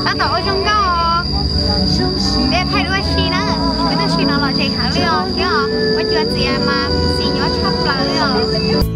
Tab tom ua zoo nkauj os. Peb thaij duab si na. Peb tuaj si no los zeeg heev li os thiab os. Ua cua txias mas xim nyuaj tshaj plaws li os.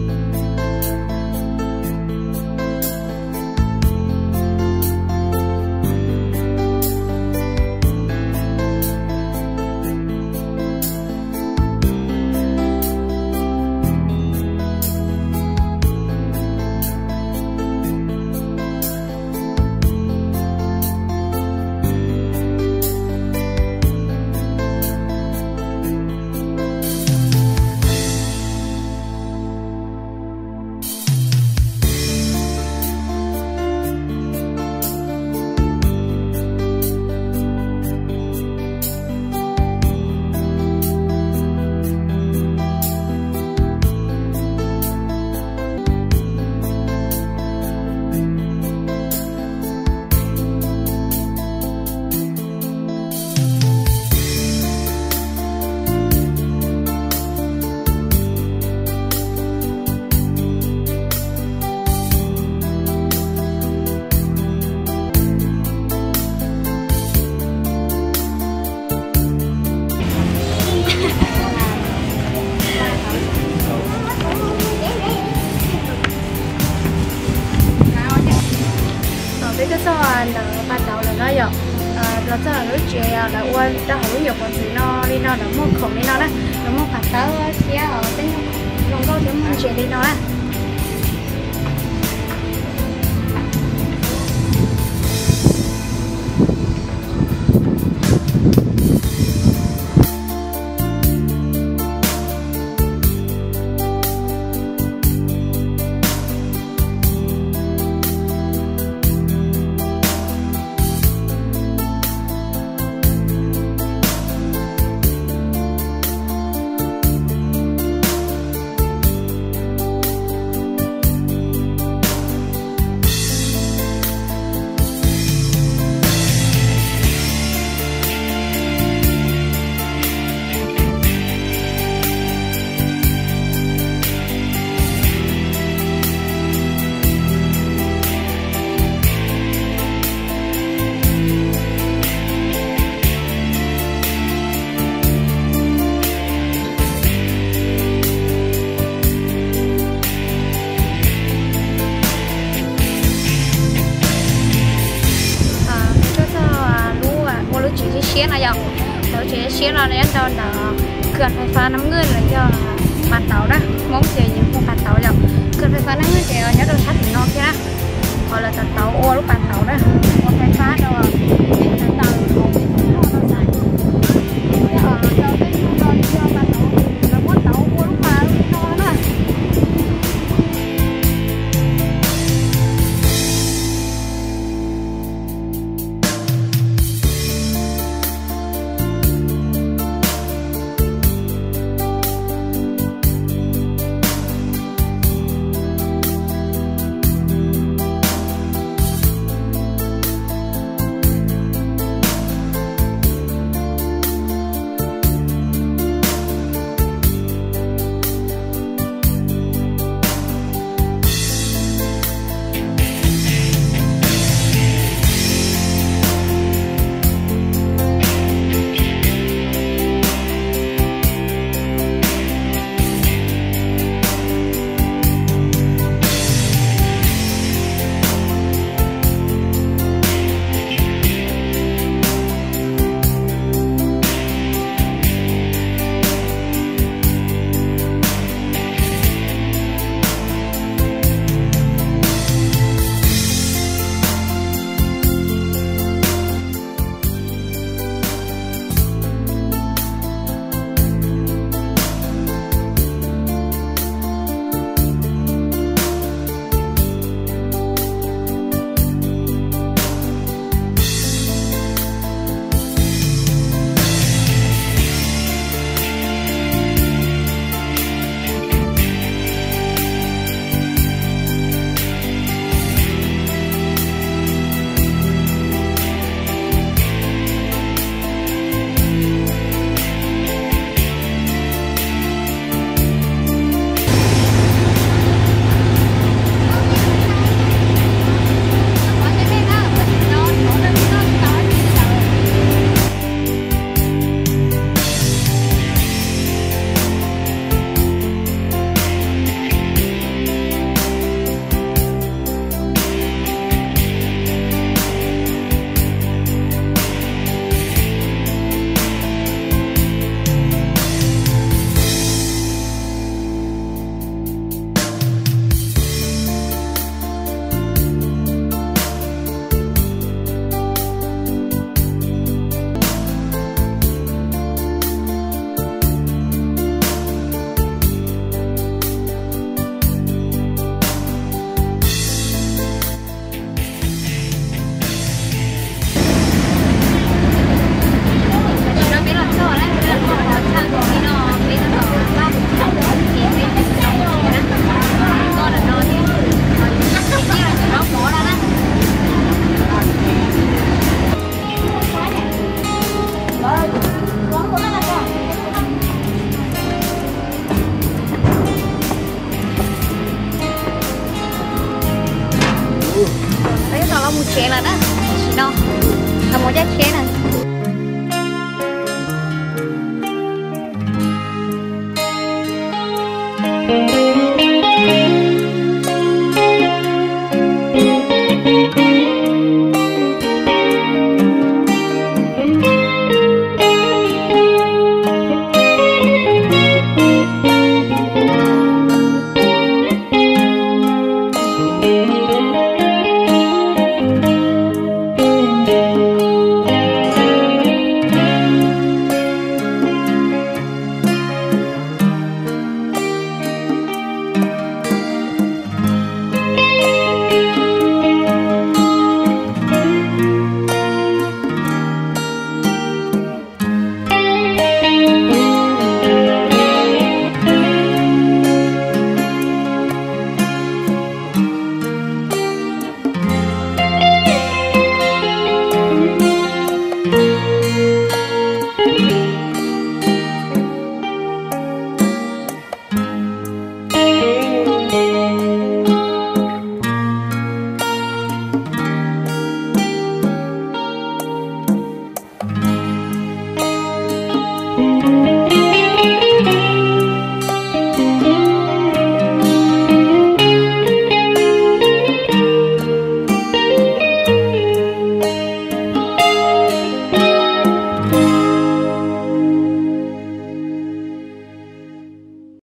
Peb tuaj txog ntawm pas tauv lawm no yom, los txog lub tsev lawv ua rau hauv lub nyuam qhuav ntxwv no li no, lawv muaj khoom li no na, lawv muaj pas tauv thiab os, tej zoo nkauj thiab muaj ntses li no na. Tuaj txog lub, ua lub tsev siab siab no yom. Lub tsev siab no nyob rau ntawm kws fais fab Nab Nwj los yog pas tauv na, Hmoob ces yog hu pas tauv yom. Kws fais fab Nab Nwj ces nyob rau sab tim no thiab na. Qhov lawv tau tauv ua lub pas tauv na, ua fais fab rau, ces lawv tau tauv, lawv muab tauv ua lub pas no na. tsev lawm na. Tam sim no los mus caij tsheb na.